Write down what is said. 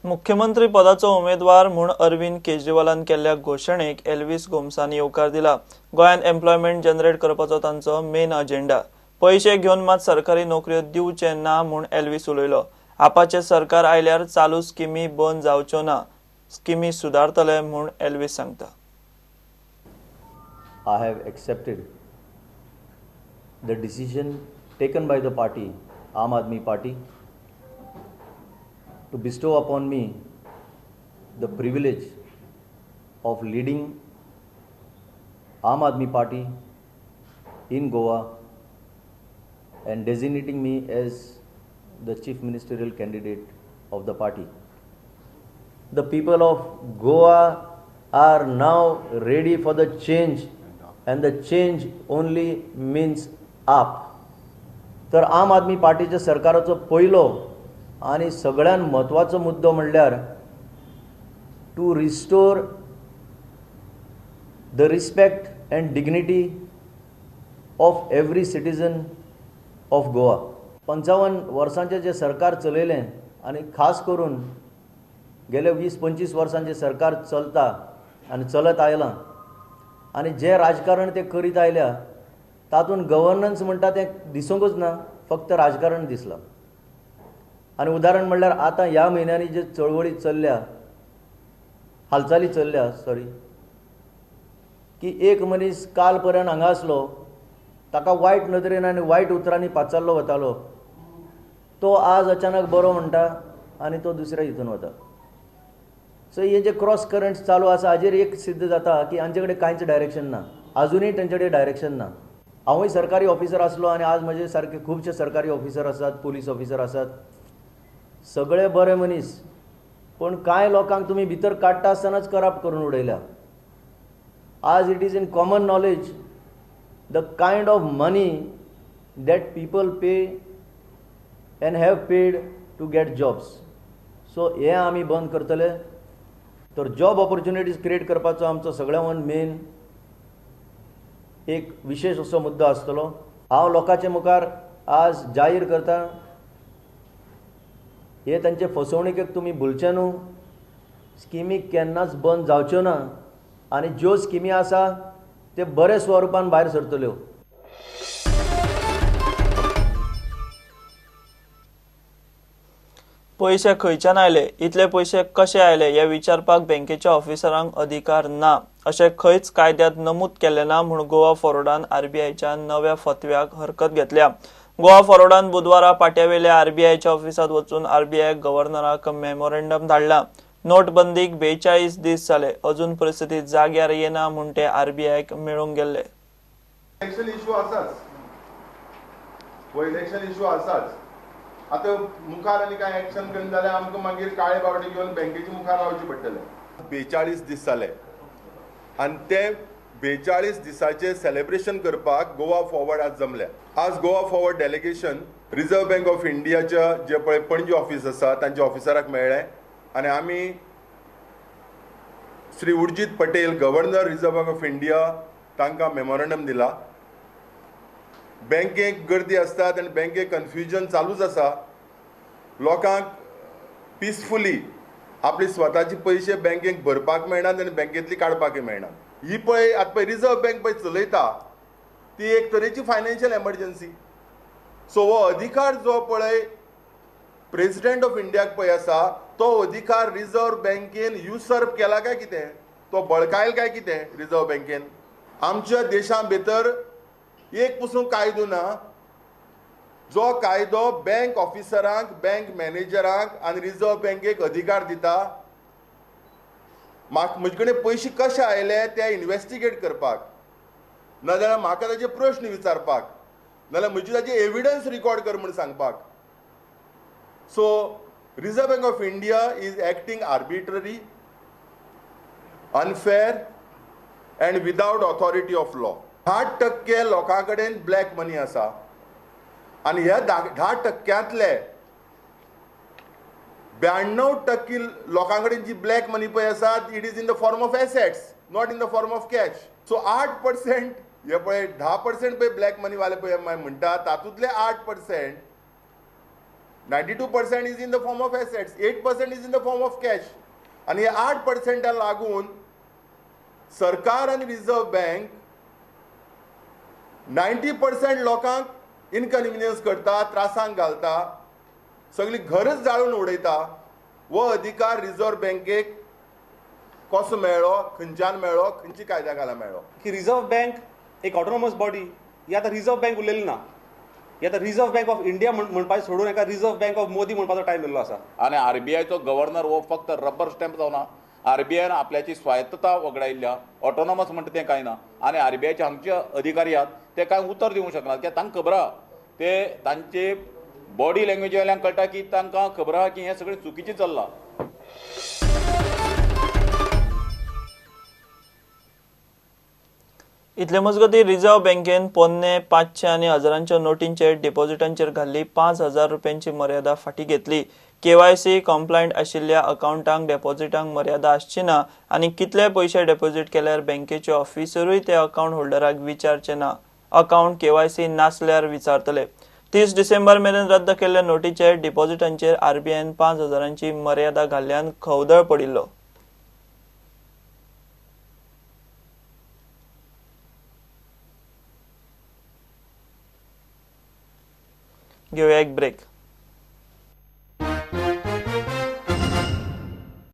मुख्यमंत्री पदाचो उमेदवार म्हूण अरविंद केजरीवालान केल्ल्या घोशणेक एल्विस गोम्सान येवकार दिला. गोंयांत एम्प्लॉयमेंट जनरेट करपाचो तांचो मेन अजेंडा. पयशे घेवन मात सरकारी नोकऱ्यो दिवचे ना म्हूण एल्विस उलयलो. आपाचें सरकार आयल्यार चालू स्किमी बंद जावच्यो ना, स्किमी सुदारतले म्हूण एल्विस सांगता. I have accepted the decision taken by the party, Aam Aadmi Party, to bestow upon me the privilege of leading Aam Aadmi Party in Goa and designating me as the chief ministerial candidate of the party. The people of Goa are now ready for the change, and the change only means up. तर आम आदमी पार्टीच्या सरकाराचो पयलो आनी सगळ्यान म्हत्वाचो मुद्दो म्हणल्यार to restore the respect and dignity of every citizen of Goa. 55 वर्सांचें जें सरकार चलयलें आनी खास करून गेले 20-25 वर्सांचें सरकार चलता आनी चलत आयलां आनी जें राजकारण ते करीत आयल्या तातूंत गवर्नन्स म्हणटा तें दिसूंकच ना, फक्त राजकारण दिसलां. आनी उदाहरण म्हणल्यार आतां ह्या म्हयन्यांनी जे चळवळी चल्ल्या, हालचाली चल्ल्या, सॉरी, की एक मनीस काल पर्यंत हांगा आसलो, ताका वायट नदरेन आनी वायट उतरांनी पाचारलो वतालो, तो आज अचानक बरो म्हणटा आनी तो दुसऱ्या हितून वता. सो हे जे क्रॉस करंट्स चालू आसा हाजेर एक सिद्ध जाता की हांचे कडेन कांयच डायरेक्शन ना, आजुनूय तांचे कडेन डायरेक्शन ना. हांवूय सरकारी ऑफिसर आसलो आनी आज म्हजे सारके खुबशे सरकारी ऑफिसर आसात, पुलीस ऑफिसर आसात, सगळे बरे मनीस, पूण कांय लोकांक तुमी भितर काडटा आसतनाच करप्ट करून उडयल्या. आज it is in common knowledge the kind of money that people pay and have paid to get jobs. So हें आमी बंद करतले. तर जॉब ऑपॉर्च्युनिटीज क्रिएट करपाचो आमचो सगळ्यांत मेन एक विशेश असो मुद्दो आसतलो. हांव लोकांचे मुखार आज जाहीर करता, हे तांचे फसवणुकेक तुमी भुलचे न्हू. स्किमी केन्नाच बंद जावच्यो ना आनी ज्यो स्किमी आसा ते बरे स्वरुपान भायर सरतल्यो. पयशे खंयच्यान आयले, इतले पयशे कशे आयले हे विचारपाक बँकेच्या ऑफिसरांक अधिकार ना अशें खंयच कायद्यांत नमूद केल्लें ना म्हूण गोवा फॉरवर्डान आरबीआयच्या नव्या फतव्याक हरकत घेतल्या. गोवा फॉरवर्डान बुधवारा पाट्यावेल्या आरबीआयच्या ऑफिसांत वचून आरबीआय गव्हर्नराक मेमोरेंडम धाडला. नोटबंदीक 42 दीस जाले, अजून परिस्थिती जाग्यार येना म्हूण ते आरबीआयक मेळूंक गेल्ले. इलेक्शन इशू आसाच, हो इलेक्शन इशू आसाच. आतां मुखार आनी कांय एक्शन करीन जाल्यार आमकां मागीर काळे बावटे घेवन बँकेच्या मुखार रावचें पडटलें. 42 दीस जाले आनी ते 42 दिसाचें सेलेब्रेशन करपाक गोवा फॉरवर्ड आज जमल्या. आज Goa forward delegation reserve bank of इंडियाच्या जे पळय पणजी ऑफिस आसा तांच्या ऑफिसराक मेळ्ळें आनी आमी Shri Urjit Patel governor reserve bank of India तांकां मेमोरंडम दिला. बँकेक गर्दी आसतात आनी बँकेक कन्फ्युजन चालूच आसा. लोकांक पिसफुली आपले स्वताचे पयशे बँकेक भरपाक मेळनात आनी बँकेंतली काडपाकय मेळना. ही पळय आतां पळय रिजर्व बँक पळय चलयता ती एक तरेची फायनान्शियल एमर्जन्सी. सो हो अधिकार जो पळय प्रेजिडेंट ऑफ इंडियाक पळय आसा तो अधिकार रिजर्व बँकेन युसर्प केला काय कितें, तो बळकायल काय कितें रिजर्व बँकेन. आमच्या देशां भितर एक पसून कायदो ना जो कायदो बँक ऑफिसरांक, बँक मॅनेजरांक आनी रिजर्व बँकेक अधिकार दिता म्हाका म्हजे कडेन पयशे कशे आयले ते इन्वेस्टिगेट करपाक, नाजाल्यार म्हाका ताजे प्रश्न विचारपाक, नाजाल्यार म्हजे ताजे एविडन्स रिकॉर्ड कर म्हूण सांगपाक. So reserve bank of India is acting arbitrary, unfair and without authority of law. 10% लोकां कडेन ब्लॅक मनी आसा आनी ह्या 10%तले 92% लोकां कडेन जी ब्लॅक मनी पळय आसा it is in the form of assets, not in the form of cash. So 8% हे पळय 10% पळय ब्लॅक मनी वाले पळय म्हणटा तातूंतले 8% 92% is in the form of assets, 8% is in the form of cash. आनी ह्या 8%ा लागून सरकार आनी रिझर्व बँक 90% लोकांक इनकन्विनियन्स करता, त्रासांक घालता, सगळीं घरच जाळून उडयता. हो अधिकार रिझर्व बँकेक कसो मेळ्ळो, खंयच्यान मेळ्ळो, खंयची कायद्या खाला मेळ्ळो? की रिझर्व बँक एक ऑटोनॉमस बॉडी, ही आतां रिझर्व बँक उरलेली ना. ही आतां रिझर्व बँक ऑफ इंडिया म्हणपाचें सोडून एका रिझर्व बँक ऑफ मोदी म्हणपाचो टायम येयल्लो आसा. आनी आरबीआयचो गव्हर्नर हो फक्त रबर स्टॅम्प जावना. आरबीआयन आपल्याची स्वायत्तता वगडायल्ली आहा, ऑटोनॉमस म्हणटा तें कांय ना. आनी आरबीआयचे हांगचे अधिकारी आहात ते कांय उतर दिवंक शकनात, कित्याक तांकां खबर आहा, ते तांचे बॉडी लँग्वेजी वयल्यान कळटा की तांकां खबर आहा की हें सगळें चुकीचें चल्लां. इतले मजगतीं रिझर्व्ह बँकेन पोन्ने 500 आनी हजारांच्या नोटींचेर डिपॉझिटांचेर घाल्ली 5,000 रुपयांची मर्यादा फाटीं घेतली. केवायसी कॉम्प्लायंट आशिल्ल्या अकावंटांक डिपॉझिटांक मर्यादा आसची ना आनी कितले पयशे डिपॉझिट केल्यार बँकेचे ऑफिसरूय ते अकावंट होल्डराक विचारचे ना. अकावंट केवायसी नासल्यार विचारतले. 30 डिसेंबर मेरेन रद्द केल्ल्या नोटीचेर डिपॉझिटांचेर आरबीआयन 5,000ची मर्यादा घाल्ल्यान खवदळ पडिल्लो. घेवया एक ब्रेक.